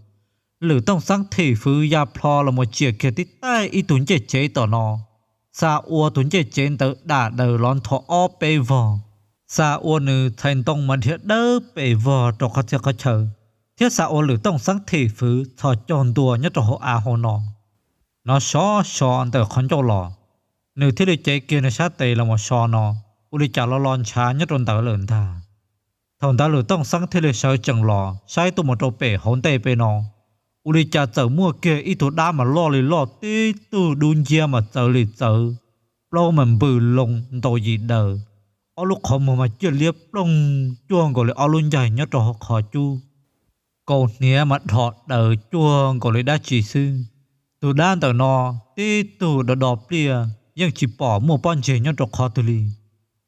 Lwm Tooj Xeeb thim fwv ya plho los mus tsiam kiag tib teg ib tug ncej tsev tom no, xa ua tus ncej tsev ntawd dam daws los ntho ob peb vog, xa ua nws txhais ntoo mas dhia dawb pes vog rau qhov txhia qhov chaw, thiab xa ua Lwm Tooj Xeeb thim fwv txhos caug ntua nyob rau hauv av hauv no. Nov sov so ntawm qhov ncauj los, nws thiaj li cev kiag nws sab tes los mus so no, ua li cas lo lo ntshav nyob rau ntawd lawm ntag. Thaum ntawd Lwm Tooj Xeeb thiaj li sawv tsees los saib tuaj mus rau pem hauv ntej pem no, ua li cas txawm muaj kiag ib tug dab mas loj li loj tib tug dub nciab mas txawv li txawv, plaub mas npws loo ntau yim daws, ob lub qhov muag mas ciaj liab ploog cuag nkaus li ob lub ncaig nyob rau hauv qhov cub, kaus hniav mas dhos daws cuag nkaus li dab tsi xwb. Tus dab ntawm no tib tug do do pliaj yeej tsis pom muaj pob ntseg nyob rau qhov twg li,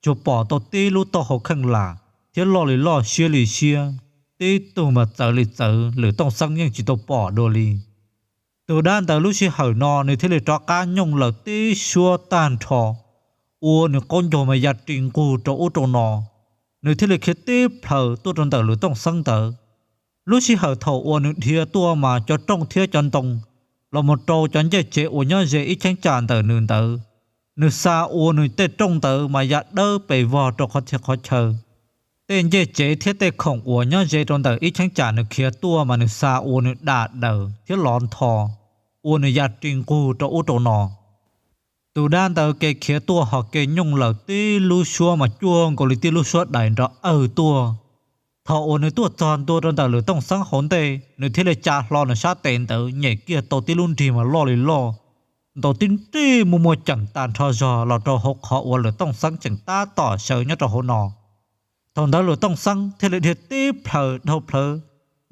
tsuas pom tau tib lub taub hau kheej lam thiab loj li loj siab li siab, tib tug mas txawv li txawv Lwm Tooj Xeeb yeej tsis tau pom dua li. Tus dab ntawd lub sij hawm no nws thiaj li rov qab nyooj lawm tib suab tag nrho, ua nws qaub ncaug mas ya ri nqug rau ub rau no, nws thiaj li khiav tib plhaws tuaj rau ntawm Lwm Tooj Xeeb ntawd. Lub sij hawm thaum uas nws dhia tuaj mas cov rooj thiab cov ntoo los mus rau cov ncej tsev uas nyob ze ib cheeb tsam ntawm nws ntawd, nws xa ua nws tej rooj ntawd mas ya dawb pes vog rau qhov txhia qhov chaw. Tej ncej tsev thiab tej khoom uas nyob ze rau ntawm ib cheeb tsam nws khiav tuaj mas nws xa ua nws dam daws thiab lov ntho, ua nws ya ri nqug rau ub rau no. Tus dab ntawd kev khiav tuaj ho kev nyooj lawm tib lub suab mas cuag nkaus li tib lub suab dais nrov awg tuaj. Thaum uas nws tuaj txog ntua rau ntawm Lwm Tooj Xeeb hauv ntej, nws thiaj li tsa hlo nws sab tes ntawd nyem kiag tau tib lub nrig mas loj li loj, ntaus tib nrig muaj muaj ceem tag nrho zog los rau hauv qhov uas Lwm Tooj Xeeb tseem tab tom sawv nyob rau hauv no. Thaum ntawd Lwm Tooj Xeeb thiaj li dhia tib plhaws dhau plawv,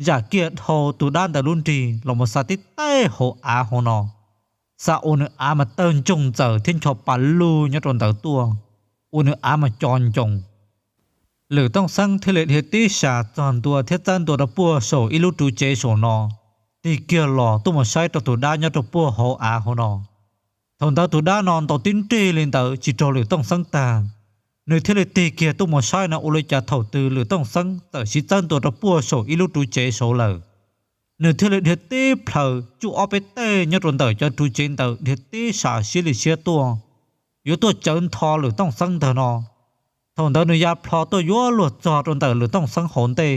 zam kiag dhau tus dab ntawd lub nrig los mus xa tib teg hauv av hauv no, xa ua nws av mas tawg ntsoog ntxaws thiab ncho pa lug nyob rau ntawd tuaj, ua nws av mas co ncoo. Lwm Tooj Xeeb thiaj li dhia tib sas txog ntua thiab txawb ntua rau puag saum ib lub ruv tsev saum no, tig kiag los tuaj mus saib rau tus dab nyob rau puag hauv av hauv no. Thaum ntawd tus dab no ntaus tib nrig li ntawd tsis raug Lwm Tooj Xeeb tag, nws thiaj li tig kiag tuaj mus saib no ua li cas thaum twg Lwm Tooj Xeeb txawm siv txawb ntua rau puag saum ib lub ruv tsev saud lawm. Nws thiaj li dhia tib plhaws tsuj ob peb teg nyob rau ntawm cov ruv tsev ntawd dhia tib sas siab li siab tuaj, yuav tuaj cawv ntho Lwm Tooj Xeeb ntag no. Thaum ntawd nws ya plho tuaj yuav luag txog rau ntawm Lwm Tooj Xeeb hauv ntej,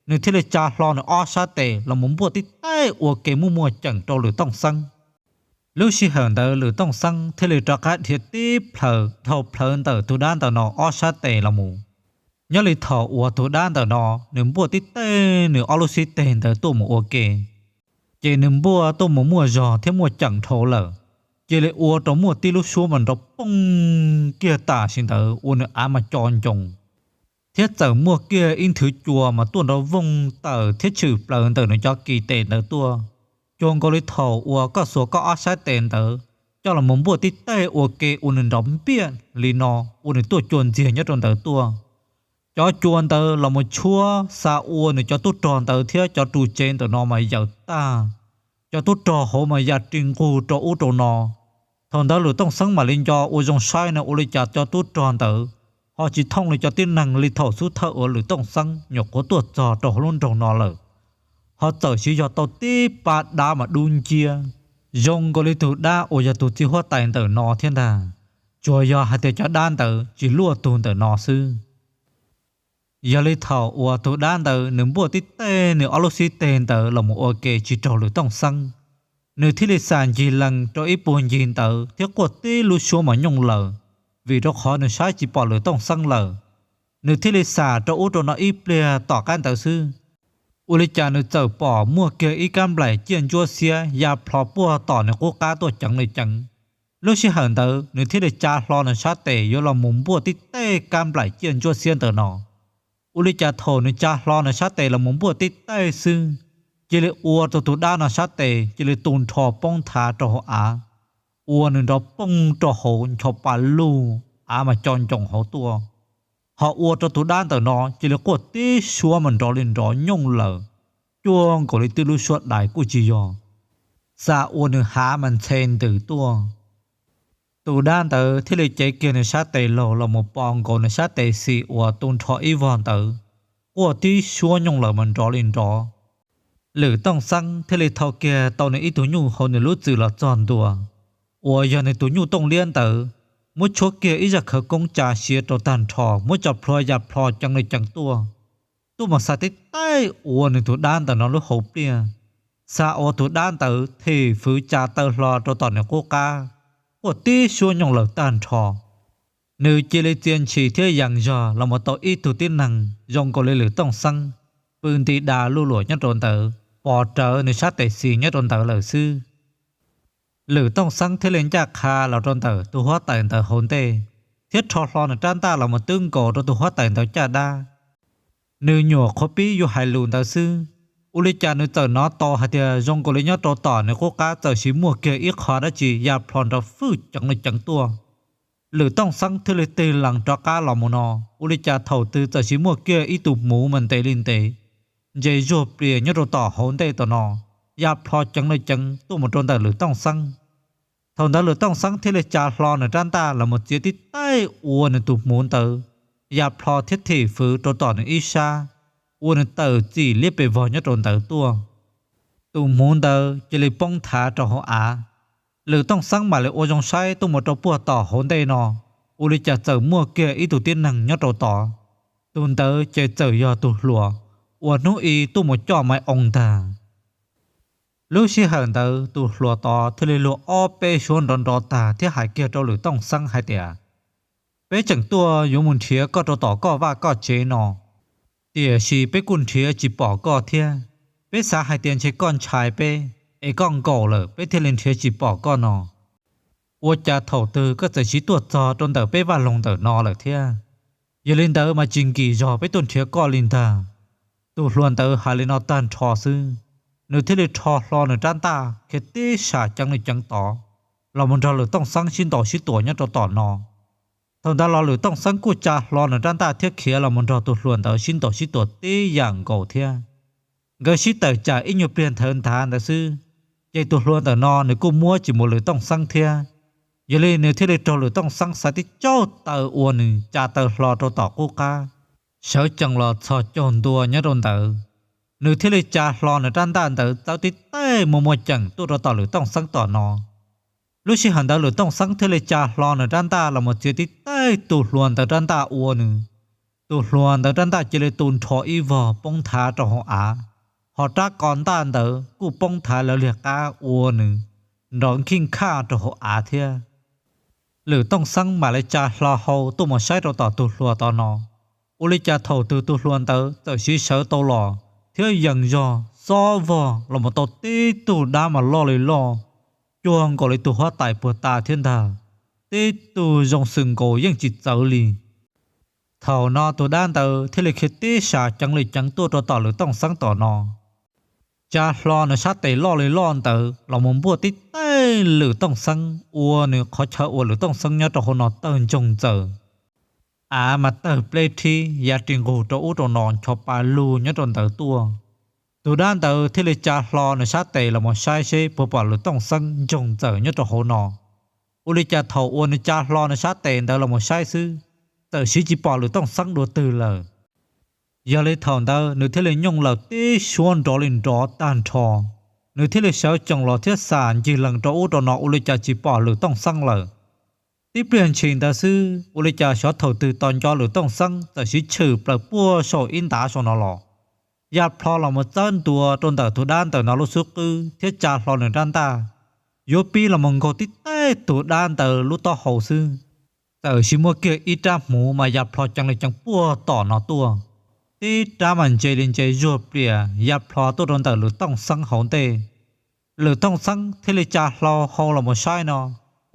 nws thiaj li tsa hlo nws ob sab tes los mus npuaj tib teg ua ke muaj muaj ceem rau Lwm Tooj Xeeb. Lub sij hawm ntawd Lwm Tooj Xeeb thiaj li rov qab dhia tib plhaws dhau plawv ntawm tus dab ntawm no ob sab tes los mus. Nyob li thaum uas tus dab ntawm no nws npuaj tib teg nws ob lub xib teg ntawd tuaj mus ua ke, ces nws npuaj tuaj mus muaj zog thiab muaj ceem dhau lawm, cia li ua rau muaj tib lub suab mas nrov poog kiag tam sim ntawd ua nws av mas co ncoo, thiab txawm muaj kiag ib nthwv cua mas tuaj nrov voog tawm thiab tshwm plaws ntawm nws cov kis tes ntawd tuaj, cuag nkaus li thaum uas koj xuas koj ob sab tes ntawd coj los mus npuaj tib teg ua ke ua nws nrov npiaj li no, ua nws tuaj cua ntxiag nyob rau ntawd tuaj. Cov cua ntawd los mus tshuab xa ua nws cov tub rog ntawd thiab cov ruv tsev ntawm no mas yaws tag, cov tub rog hauv mas ya ri nqug rau ub rau no. Thaum ntawd Lwm Tooj Xeeb mam li nco ua zoo saib no ua li cas cov tub rog ntawd ho tsis thooj li cov tib neeg li thaum xub thawj uas Lwm Tooj Xeeb nyuam qhuav tuaj txog rau hauv lub nroog no lawm, ho txawm siv yog tau tib pab dab mas dub nciab, zoo nkaus li tus dab uas yog tus txiv huab tais ntawm no thiab ntag, tsuas yog hais tias cov dab ntawd tsis luaj tug ntawm no xwb. Yog li thaum uas tus dab ntawd nws npuaj tib teg nws ob lub xib teg ntawd los mus ua ke tsis raug Lwm Tooj Xeeb, nws thiaj li xam ncig lees rau ib puag ncig ntawd thiab quaj tib lub suab mas nyooj lawm, vim rau qhov nws saib tsis pom Lwm Tooj Xeeb lawm. Nws thiaj li xam rau ub rau no ib pliag tom qab ntawd xwb, ua li cas nws txawm pom muaj kiag ib kab nplaim ciaj ntsuab xiab ya plho puag tom nws qub qab tuaj ceev li ceev. Lub sij hawm ntawd nws thiaj li tsa hlo nws sab tes yuav los mus npuaj tib teg kab nplaim ciaj ntsuab xiab ntawm no. Ua li cas thaum nws tsa hlo nws sab tes los mus npuaj tib teg xwb, cia li ua rau tus dab no sab tes cia li tu nrho poob nthav rau hauv av, ua nws nrov poog rau hauv ncho pa lug, av mas co ncoos hauv tuaj. Ho ua rau tus dab ntawm no cia li quaj tib suab mas nrov li nrov nyooj lawm, cuag nkaus li twb lub suab dais kuj tsis yog, xa ua nws hav mas ntxhe ntws tuaj. Tus dab ntawd thiaj li cev kiag nws sab tes laug los mus pos nkaus nws sab tes xis uas tu nrho ib vog ntawd, quaj tib suab nyooj lawm mas nrov li nrov. Lwm Tooj Xeeb thiaj li thau kiag tau nws ib tug nyuj hauv nws lub txwm los txog ntua, uas yog nws tus nyuj tooj liab ntawd, muab tshuab kiag ib zaj khawv koob tsa siav rau tag nrho, muab tso plhuav ya plho ceev li ceev tuaj, tuaj mus xa tib teg ua nws tus dab ntawm no lub hauv pliaj, xa ua tus dab ntawd thim fwv tsa taw hlo rau tom nws qub qab, quaj tib suab nyooj lawm tag nrho. Nws cia li txia ntshis thiab yees zog los mus tau ib tug tib neeg zoo nkaus li Lwm Tooj Xeeb, pw nti da luj luam nyob rau ntawd, pos rawv nws sab tes xis nyob rau ntawd lawm xwb. Lwm Tooj Xeeb thiaj li ncaj qha los rau ntawm tus huab tais ntawd hauv ntej, thiab rho hlo nws rab ntaj los mus twb nkaus rau tus huab tais ntawd caj dab. Nws nyuam qhuav pib yuav hais lus ntawd xwb, ua li cas nws txawm hnov tau hais tias zoo nkaus li nyob rau tom nws qub qab txawm sis muaj kiag ib qho dab tsi ya plho nrov fwj ceev li ceev tuaj. Lwm Tooj Xeeb thiaj li tig lees rov qab los mus no, ua li cas thaum twg txawm sis muaj kiag ib tug hmuv mas ntev li ntev, ntse zuag plias nyob rau tom hauv ntej tom no, ya plho ceev li ceev tuaj mus rau ntawm Lwm Tooj Xeeb. Thaum ntawd Lwm Tooj Xeeb thiaj li tsa hlo nws rab ntaj los mus txiav tib teg ua nws tus hmuv ntawd ya plho thiab thim fwv rau tom nws ib sab, ua nws tawm txim liab pes vog nyob rau ntawd tuaj. Tus hmuv ntawd cia li poob nthav rau hauv av. Lwm Tooj Xeeb mam li ua zoo saib tuaj mus rau puag tom hauv ntej no, ua li cas txawm muaj kiag ib tug tib neeg nyob rau tod. Tus ntawd ces txawm yog tus hluas uas hnub i tuaj mus coj Maiv Oo ntag. Lub sij hawm ntawd tus hluas tod thiaj li luag ob peb suab nrov nrov tag thiab hais kiag rau Lwm Tooj Xeeb hais tias, peb tseem tuaj yuav mus nrhiav koj rau tom koj vaj koj tsev no, tiam sis peb kuj nrhiav tsis pom koj thiab. Peb xav hais tias ntshe koj ntshai peb, es koj nkaum lawm peb thiaj li nrhiav tsis pom koj no. Ua cas thaum twg koj txawm sis tuaj txog rau ntawm peb vaj loog ntawm no lawm thiab? Yog li ntawd mas tsis nkim zog peb tuaj nrhiav koj li ntag. Tus hluas ntawd hais li no tag nrho xwb, nws thiaj li rho hlo nws rab ntaj khiav tib sam ceev li ceev tod los mus nrog Lwm Tooj Xeeb sib ntaus sib tua nyob rau tom no. Thaum ntawd los Lwm Tooj Xeeb kuj tsa hlo nws rab ntaj thiab khiav los mus nrog tus hluas ntawd sib ntaus sib tua tib yam nkaus thiab. Nkawd sib tawm tsam ib nyuag pliag nthawv nthav ntawd xwb, ces tus hluas ntawm no nws kuj muab tsis mus Lwm Tooj Xeeb thiab. Yog li nws thiaj li raug Lwm Tooj Xeeb xa tib caug taw ua nws tsa taw hlo rau tom qub qab, sawv tsees los txhos caug ntua nyob rau ntawd. Nws thiaj li tsa hlo nws rab ntaj ntawd txawb tib teg muaj muaj ceem tuaj rau tom Lwm Tooj Xeeb tom no. Lub sij hawm ntawd Lwm Tooj Xeeb thiaj li tsa hlo nws rab ntaj los mus txiav tib teg tus hluas ntawd rab ntaj ua nws. Tus hluas ntawd rab ntaj cia li tu nrho ib vog poob nthav rau hauv av, ho rab ko ntaj ntawd kuj poob nthav lawv liag qab ua nws nrov nkij khaj rau hauv av thiab. Lwm Tooj Xeeb mam li tsa hlo hau tuaj mus saib rau tom tus hluas tod no, ua li cas thaum twg tus hluas ntawd txawm siv sawv tau los thiab yees zog xob vog los mus tau tib tug dab mas loj li loj, cuag nkaus li tus huab tais puag ta thiab ntag, tib tug zoo xwm nkaus yeej tsis txawv li. Thaum no tus dab ntawd thiaj li khiav tib sam ceev li ceev tuaj rau tom Lwm Tooj Xeeb tom no, tsa hlo nws sab tes loj li loj ntawd los mus npuaj tib teg Lwm Tooj Xeeb ua nws qhov chaw uas Lwm Tooj Xeeb nyob rau hauv no tawg ntsoog ntxaws. Av mas tawg pleb rhib ya ri nqug rau ub rau no ncho pa lug nyob rau ntawd tuaj. Tus dab ntawd thiaj li tsa hlo nws sab tes los mus saib seb puas pom Lwm Tooj Xeeb ntsoog ntxaws nyob rau hauv no. Ua li cas thaum uas nws tsa hlo nws sab tes ntawd los mus saib xwb, txawm siv tsis pom Lwm Tooj Xeeb dua twg lawm. Yog li thaum ntawd nws thiaj li nyooj lawm tib suab nrov li nrov tag nrho. Nws thiaj li sawv tsees los thiab xam ncig lees rau ub rau no ua li cas tsis pom Lwm Tooj Xeeb lawm. Tib pliag ntshis ntawd xwb ua li cas xyov thaum twg tos nco Lwm Tooj Xeeb txawm siv tshwm plaws puag saum ib ntav saum no los, ya plho los mus txawb ntua rau ntawm tus dab ntawm no lub xub qwb thiab tsa hlo nws rab ntaj, yuav pib los mus nkaug tib teg tus dab ntawd lub taub hau xwb, txawm siv muaj kiag ib rab hmuv mas ya plho ceev li ceev puag tom no tuaj. Tib rab mas ntse li ntse zuag plias ya plho tuaj rau ntawm Lwm Tooj Xeeb hauv ntej. Lwm Tooj Xeeb thiaj li tsa hlo hau los mus saib no,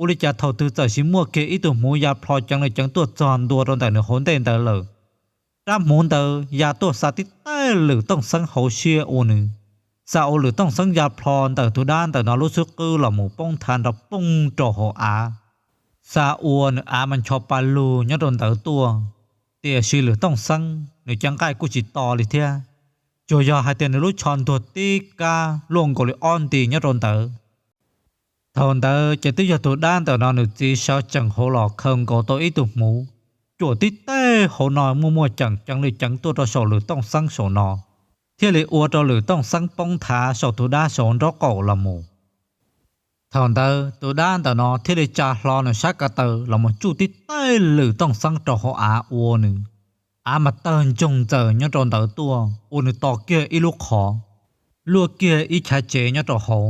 Ua li cas thaum twg txawm sis muaj kiag ib tug hmuv ya plho ceev li ceev tuaj txog ntua rau ntawm nws hauv ntej ntawd lawm, rab hmuv ntawd ya tuaj xa tib teg Lwm Tooj Xeeb hauv siab ua nws, xa ua Lwm Tooj Xeeb ya plho ntawm tus dab ntawm no lub xub qwb los mus poob thav nrov poog rau hauv av, xa ua nws av mas ncho pa lug nyob rau ntawd tuaj. Tiam sis Lwm Tooj Xeeb nws cov nqaij kuj tsis to li thiab, tsuas yog hais tias nws lub tsho ntuag tib kab luaj nkaus li ob nti nyob rau ntawd. Thaum ntawd ces twb yog tus dab ntawm no nws txiv sawv tsees hauv los khaws nkaus tau ib tug hmuv, cuam tib teg hauv no muaj muaj ceem ceev li ceev tuaj rau saum Lwm Tooj Xeeb saum no, thiaj li ua rau Lwm Tooj Xeeb poob thav saum tus dab saum nraub qaum los mus. Thaum ntawd tus dab ntawm no thiaj li tsa hlo nws sab ko taw los mus tsuj tib teg Lwm Tooj Xeeb rau hauv av ua nws, av mas tawg ntsoog ntxaws nyob rau ntawd tuaj ua nws to kiag ib lub qhov, luaj kiag ib chav tsev nyob rau hauv,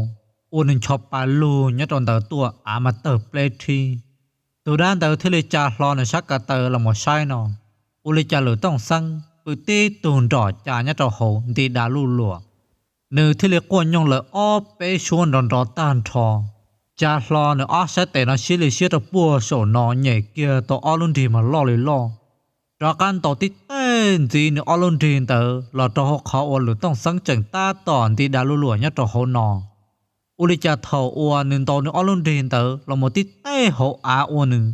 ua nws ncho pa lug nyob rau ntawd tuaj av mas tawg pleb rhib. Tus dab ntawd thiaj li tsa hlo nws sab ko taw los mus saib no, ua li cas Lwm Tooj Xeeb pw tib tug nrom cas nyob rau hauv nti da luj luam. Nws thiaj li quaj nyooj lawm ob peb suab nrov nrov tag nrho, tsa hlo nws ob sab tes no siab li siab rau puag saum no nyem kiag tau ob lub nrig mas loj li loj. Rov qab ntaus tib teg ntxiv nws ob lub nrig ntawd los rau hauv qhov uas Lwm Tooj Xeeb tseem tab tom nti da luj luam nyob rau hauv no. Ua li cas thaum uas nws ntaus nws ob lub nrig ntawd los mus tib teg hauv av ua nws,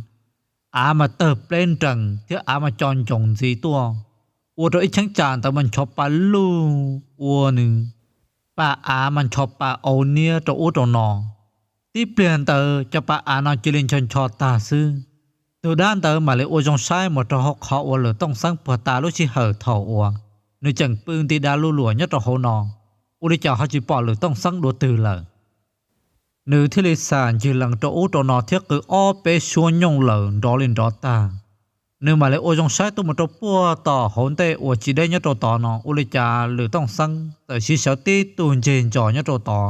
av mas tawg pleb nrees thiab av mas co ncoos ntxiv tuaj, ua rau ib cheeb tsam ntawd mas ncho pa lug ua nws, pa av mas ncho pa au niab rau ub rau no. Tib pliag ntawd cov pa av no cia li ncho ncho tag xwb. Tus dab ntawd mam li ua zoo saib mus rau hauv qhov uas Lwm Tooj Xeeb puag ta lub sij hawm thaum uas nws tseem pw nti da luj luam nyob rau hauv no, ua li cas ho tsis pom Lwm Tooj Xeeb dua twg lawm. Nws thiaj li xam ncig lees rau ub rau no thiab qw ob peb suab nyooj lawm nrov li nrov tag. Nws mam li ua zoo saib tuaj mus rau puag tom hauv ntej uas tsis deb nyob rau tod no, ua li cas Lwm Tooj Xeeb txawm siv sawv tib tug nceg ntsos nyob rau tod,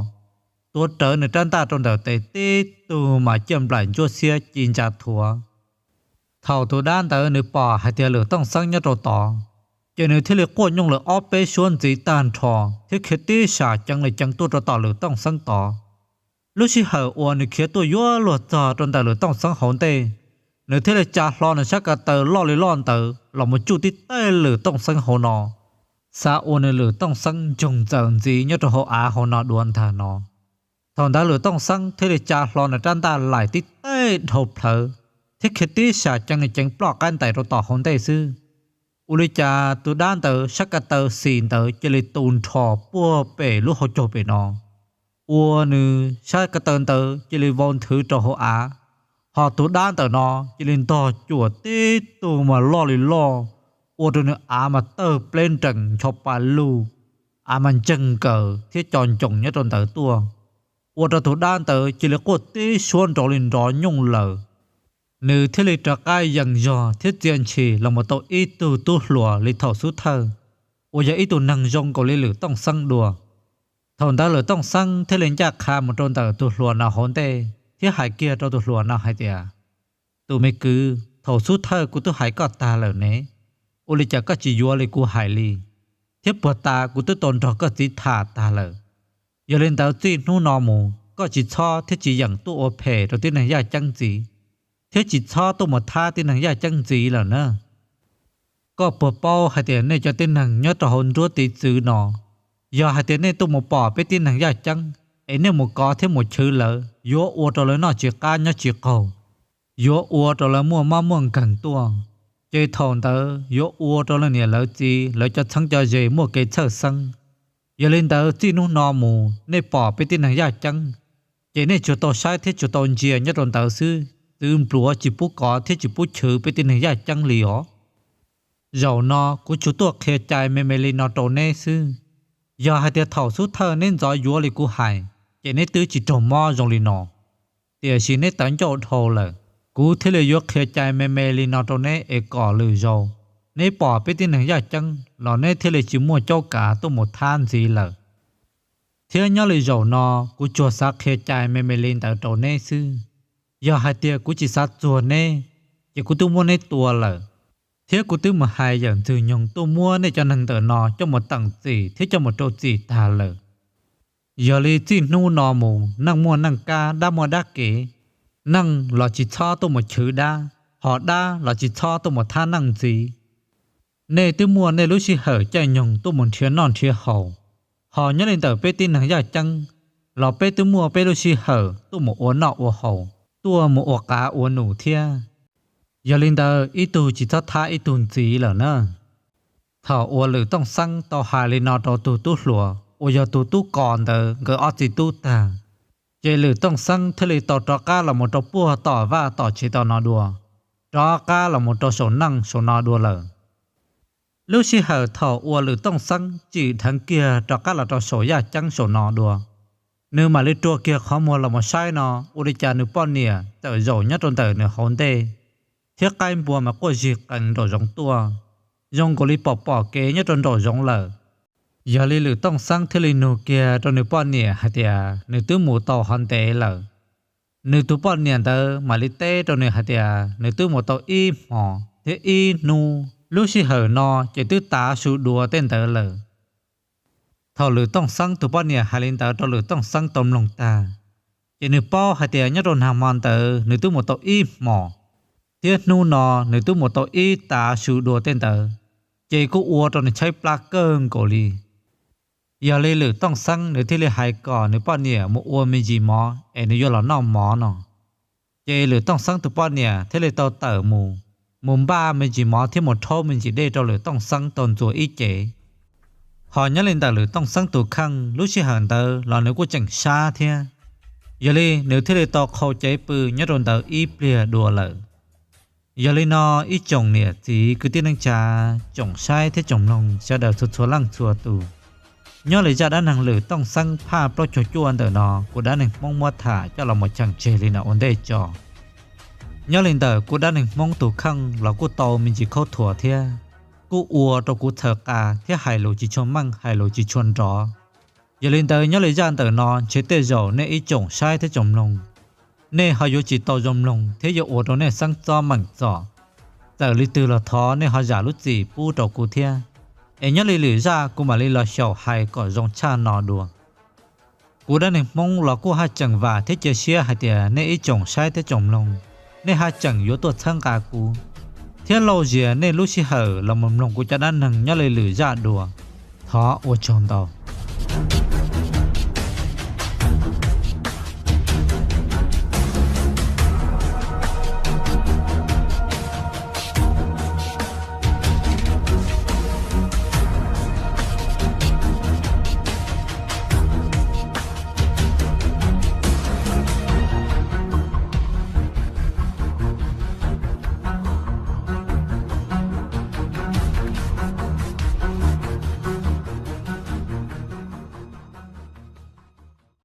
tuav rawv nws rab ntaj rau ntawm tes tib tug mas ciaj nplaim ntsuab xiab ci ntsa thuav. Thaum tus dab ntawd nws pom hais tias Lwm Tooj Xeeb nyob rau tod, ces nws thiaj li quaj nyooj lawm ob peb suab ntxiv tag nrho thiab khiav tib sam ceev li ceev tuaj rau tom Lwm Tooj Xeeb tod. Lub sij hawm uas nws khiav tuaj yuav luag txog rau ntawm Lwm Tooj Xeeb hauv ntej, nws thiaj li tsa hlo nws sab ko taw loj li loj ntawd los mus tsuj tib teg Lwm Tooj Xeeb hauv no, xav ua nws Lwm Tooj Xeeb ntsoog ntxaws ntxiv nyob rau hauv av hauv no dua ntag no. Thaum ntawd Lwm Tooj Xeeb thiaj li tsa hlo nws rab ntaj laim tib teg dhau plawv thiab khiav tib sam ceev li ceev ploj qaib ntais rau tom hauv ntej xwb. Ua li cas tus dab ntawd sab ko taw xis ntawd cia li tu nrho puag pem lub hauv caug pem no, ua nws sab ko taw ntawd cia li vau nthwv rau hauv av. Hos tus dab ntawm no cia li ntog cuam tib tug mas loj li loj, ua rau nws av mas tawg pleb nrees ncho pa luj, av mas ntseeg nkaws thiab co ncoos nyob rau ntawd tuaj, ua rau tus dab ntawd cia li quaj tib suab nrov li nrov nyooj lawm. Nws thiaj li rov qab yees zog thiab txia ntshis los mus tau ib tug tub hluas li thaum xub thawj, uas yog ib tug neeg zoo nkaus li Lwm Tooj Xeeb dua. Thaum ntawd Lwm Tooj Xeeb thiaj li ncaj qha mus rau ntawm tus hluas no hauv ntej thiab hais kiag rau tus hluas no hais tias, tus me kwv, thaum xub thawj kuv twb hais koj tag lawm ne, ua li cas koj tsis yuav li kuv hais li? Thiab puag ta kuv twb tau nrog koj txiv tham tag lawm. Yog li ntawd txij hnub no mus koj tsis txhob thiab tsis yeem tuaj ua phem rau tib neeg yaj ceeb ntxiv, thiab tsis txhob tuaj mus thab tib neeg yaj ceeb ntxiv lawm na. Koj puas paub hais tias nej cov tib neeg nyob rau hauv nruab tiv txwv no, yog hais tias nej tuaj mus pom peb tib neeg yaj ceeb es nej mus kov thiab mus chwv lawv, yuav ua rau lawv noj tsis qab nyob tsis qaug, yuav ua rau lawv muaj mob muaj nkeeg tuaj, ces thaum ntawd yuav ua rau lawv niam lawv txiv lawv cov txheeb cov ze muaj kev txhawj xeeb. Yog li ntawd txij hnub no mus nej pom peb tib neeg yaj ceeb, ces nej tsuas tau saib thiab tsuas tau ntsia nyob rau ntawd xwb, txwv npluav tsis pub kov thiab tsis pub chwv peb tib neeg yaj ceeb li os. Zaum no kuv tsuas tuaj qhia cai me me li no rau neb xwb. Yog hais tias thaum xub thawj neb ntxov yuav li kuv hais, ces neb twb tsis raug mob zoo li no. Tiam sis neb tawv ncauj dhau lawm, kuv thiaj li yuav qhia cai me me li no rau neb es kom lwm zaus neb pom peb tib neeg yaj ceeb los neb thiaj li tsis muaj caub kav tuaj mus thab ntxiv lawm. Thiab nyob li zaum no kuv tsuas xav qhia cai me me li ntawd rau neb xwb. Yog hais tias kuv tsis xav txuag neb, ces kuv twb muab neb tua lawm, thiab kuv twb mus hais yawm ntxwg nyoog tuaj muab nej cov neeg ntawm no coj mus teem txim thiab coj mus rau txim tag lawm. Yog li txij hnub no mus neej muaj neej kab dab muaj dab kev, Neej los tsis txhob tuaj mus chwv dab, hos dab los tsis txhob tuaj mus thab neej ntxiv. Nej twb muaj nej lub sij hawm caij nyoog tuaj mus nrhiav noj nrhiav haus, hos nyob li ntawm peb tib neeg yaj ceeb los peb twb muaj peb lub sij hawm tuaj mus ua noj ua haus, tuaj mus ua qav ua num thiab. Yog li ntawd ib tug tsis txhob thab ib tug ntxiv lawm na. Thaum uas Lwm Tooj Xeeb tau hais li no rau tus tub hluas uas yog tus tub kos ntawd nkawd ob txiv tub tag, ces Lwm Tooj Xeeb thiaj li tau rov qab los mus rau puag tom vaj tom tsev tom no dua, rov qab los mus rau saum neej saum no dua lawm. Lub sij hawm thaum uas Lwm Tooj Xeeb tsim dheev kiag rov qab los rau saum yaj ceeb saum no dua, nws mam li rua kiag qhov muag los mus saib no, ua li cas nws poj niam txawm zaum nyob rau ntawm nws hauv ntej, thiab qaib npua mas quaj zig qees nraum zoov tuaj, zoo nkaus li pom pom kev nyob rau nraum zoov lawm. Yog li Lwm Tooj Xeeb thiaj li nug kiag rau nws poj niam hais tias nws twb mus tau hov ntev lawm. Nws tus poj niam ntawd mam li teb rau nws hais tias nws twb mus tau ib hmos thiab ib hnub, lub sij hawm no ces twb tav su dua tej ntawd lawm. Thaum Lwm Tooj Xeeb tus poj niam hais li ntawd rau Lwm Tooj Xeeb tau mloog tag, ces nws paub hais tias nyob rau nag hmo ntawd nws twb mus tau ib hmos, thiab hnub no nws twb mus tau ib tav su dua tej ntawd, ces kuj ua rau nws tshaib plab kawg nkaus li. Yog li Lwm Tooj Xeeb nws thiaj li hais kom nws poj niam mus ua me ntsis mov es nws yuav los noj mov no. Ces Lwm Tooj Xeeb tus poj niam thiaj li tau tawm mus, mus npaj me ntsis mov thiab mus rhaub me ntsis dej rau Lwm Tooj Xeeb tau ntxuav ib cev. Hos nyob li ntawm Lwm Tooj Xeeb tus kheej lub sij hawm ntawd los nws kuj tseem sab thiab, yog li nws thiaj li tau qhau cev pw nyob rau ntawd ib pliag dua lawm. Yog li no, ib tsoom niam txiv kwv tij neej tsa, tsoom saib thiab tsoom mloog sawv daws txhua txhua leej txhua tus, nyob li zaj dab neeg Lwm Tooj Xeeb phaj plaub caug cuaj ntawm no kuv Dab Neeg Hmoob muab tham coj los mus cheem tseg li no ua ntej tso. Nyob li ntawm kuv Dab Neeg Hmoob tus kheej los kuj tau me ntsis khaub thuas thiab, kuj ua rau kuv txhawv qa thiab hais lus tsis tshua meej hais lus tsis tshua nrov. Yog li ntawd nyob li zaj ntawm no ntshe tej zaum nej ib tsoom saib thiab tsoom mloog, nej ho yuav tsis tau zoo mloog thiab yuav ua rau nej xeeb txob meem txom. Txawm li twg los thov nej ho zam lub txim pub rau kuv thiab, es nyob li lwm zaj kuv mam li los xyaum hais kom zoo tshaj no dua. Kuv Dab Neeg Hmoob los kuj haj tseem vam thiab cia siab hais tias nej ib tsoom saib thiab tsoom mloog, nej haj tseem yuav tuaj txhawb nqa kuv thiab lauj zias nej lub sij hawm los mus mloog kuv cov dab neeg nyob li lwm zaj dua. Thov ua tsaug ntau.